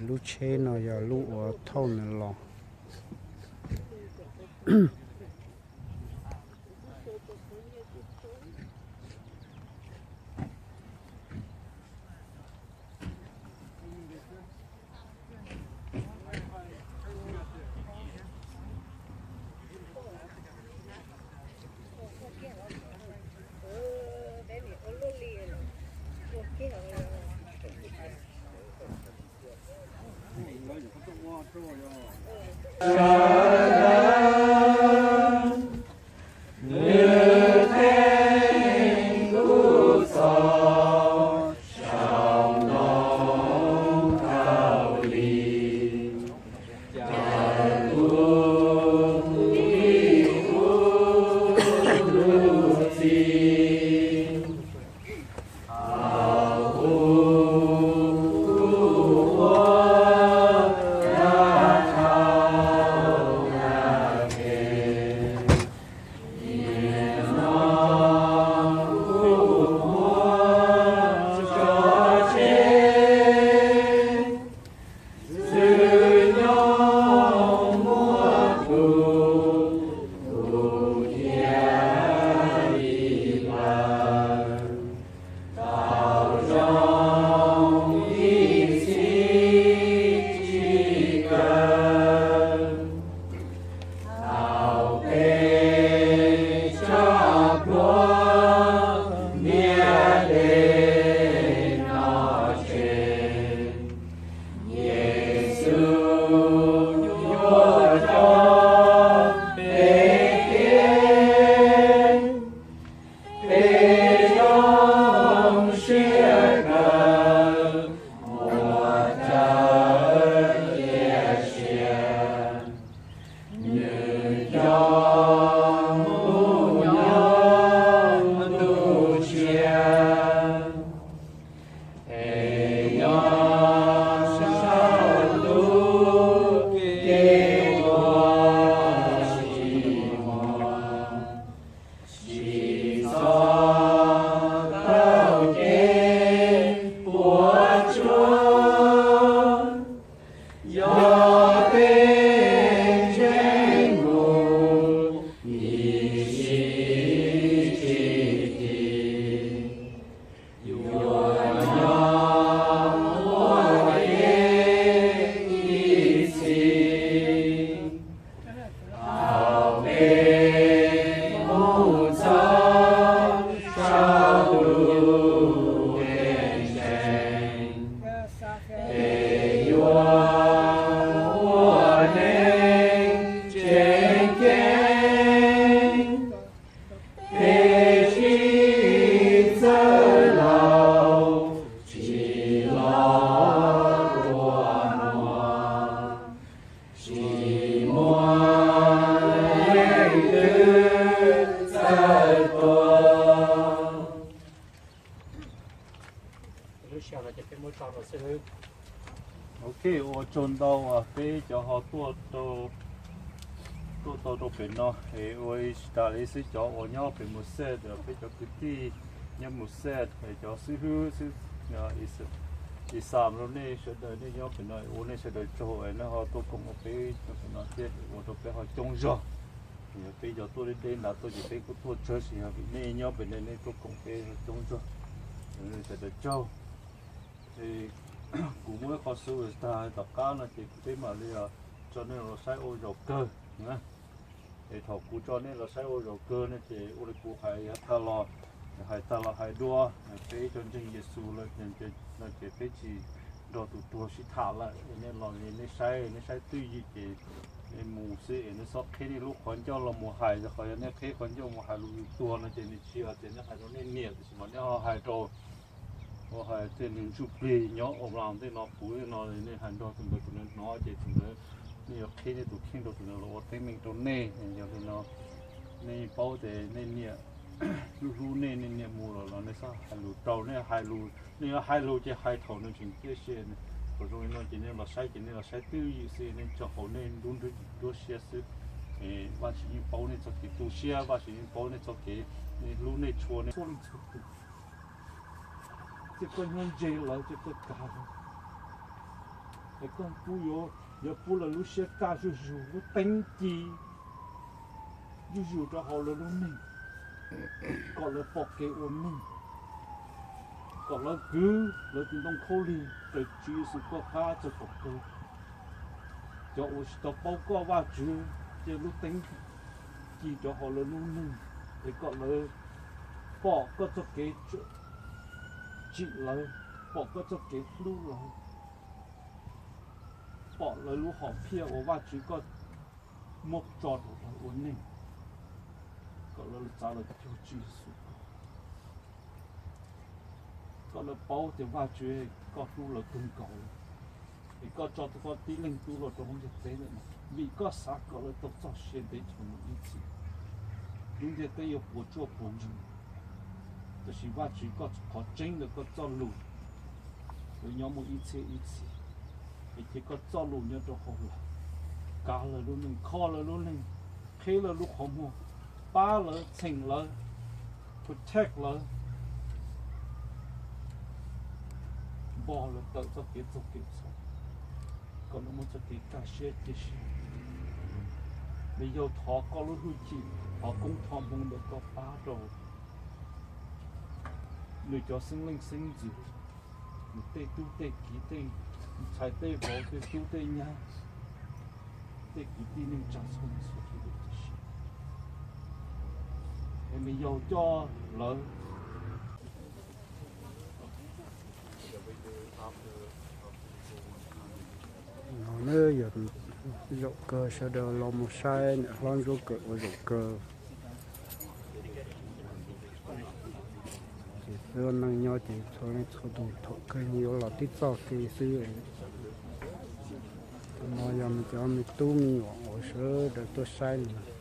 Lub tsheb no yog lub uas thauj nws los. Ok, ua tsaug ntau uas peb cov ho tuaj tau rau pem no es ua tsis tas li xwb, cov uas nyob pem Mus Xej, peb cov kwv tij nyob Mus Xej es cov xib hwb xib, Ixam rau nej sawv daws, nej nyob pem no ua nej sawv daws tsaug es nej ho tuaj koom ua peb cov pem no thiab ua rau peb ho coob zog. Yog peb cov tuaj deb deb nrad tuaj ces peb kuj tuaj tsawg, tsis yog vim nej nyob pem no nej tuaj koom peb ho coob zog, sawv daws tsaug. Kuv muab ib qho xov tag tom qab no ces peb mam li tso nej los saib ua zaum kawg na. Es thaum kuv tso nej los saib ua zaum kawg no ces ua li kuv hais tag los, hais tag los hais dua, peb cov ntseeg Yexus lawm no ces peb tsis nrog tus tuag sib tham lawm. Nej los nej saib, nej saib twj ywm ces nej mus xwb es nej txhob qhib nej lub qhov ncauj los mus hais, qhov yog nej qhib qhov ncauj mus hais lus yus tuag no ces nws tsis yog tias nej hais rau nej niam, tiam sis mas nej ho hais rau, ho hais tej neeg ntsuj plig nyob Oakland tej no, puv tej no, nej hais nrog tus ntawd tus ntawd hnov ces tus ntawd nej yuav qhib nej tus kheej rau tus ntawd los ua teeb meem rau nej. Yog li no nej paub tias nej niam hlub hlub nej, nej niam mus lawm los nej txhob hais lus rau, nej hais lus, nej yuav hais lus ces hais thaum nws tseem ciaj sia. Thaum zoo li no ces nej los saib ces nej los saib twj ywm xwb, nej tso hauv nej lub nruab siab xwb. Vajtswv yeej paub nej txoj kev tu siab, Vajtswv yeej paub nej txoj kev, nej hlub nej tshua, nej txhua leej txhua tus. Ces koj nyob ntse lawv ces koj kag. Es koj pub yuav, yuav pub lawv lub siab kaj zuj zus, lub teeb ci zuj zus rau hauv lawv lub neej, kom lawv pom kev ua neej, kom lawv kwv lawv tus ntoo khaub lig raws Tswv Yexus koj qab txog tom kawg. Cov uas tsis tau paub koj Vajtswv, cia lub teeb ci rau hauv lawv lub neej, es kom lawv pom koj txoj kev tsim lawv, pom koj txoj kev hlub lawv, pom lawv lub hom phiaj uas Vajtswv koj muab tso rau lawv ua neej, kom lawv txav lawv cuag Tswv Yexus koj, kom lawv paub tias Vajtswv koj hlub lawv kawg nkaus, es koj tso koj tib leeg tub los rau lub ntiaj teb ntawm no vim koj xav kom lawv tau txoj sia ntev dhawv mus ib txhis. Lub ntiaj teb yuav puas tsuaj puas ntsoog, tab sis Vajtswv koj qhov tseeb ntawm koj txoj lus yuav nyob mus ib txhiab ib txhis. Es cia koj txoj lus nyob rau hauv lawv, kav lawv lub neej, kho lawv lub neej, qhib lawv lub qhov muag, pab lawv, txheem lawv, protect lawv, npog lawv tawm txoj kev txaug kev txhaum, kom lawv muaj txoj kev kaj siab cia siab. Nws yog thov koj lub hwj chim, thov koob thov hmoov ntawm koj pab rau nws cov xeeb leej xeeb ntxwv, nws tej tub tej kiv, tej ntxhais tej vauv, tej tub tej nyab, tej kwv tij neej tsa txhua leej txhua tus. Es nws yog coj lawv no na, yog zaum kawg sawv daws los mus saib niam hlob Ntsuab Kawm ua zaum kawg. Ces peb ua neej nyob ces txhua leej txhua tus thaum kawg yuav los tib txoj kev xwb. Tus no yog nws cov me tub me nyuam uas sawv daws tuaj saib nws.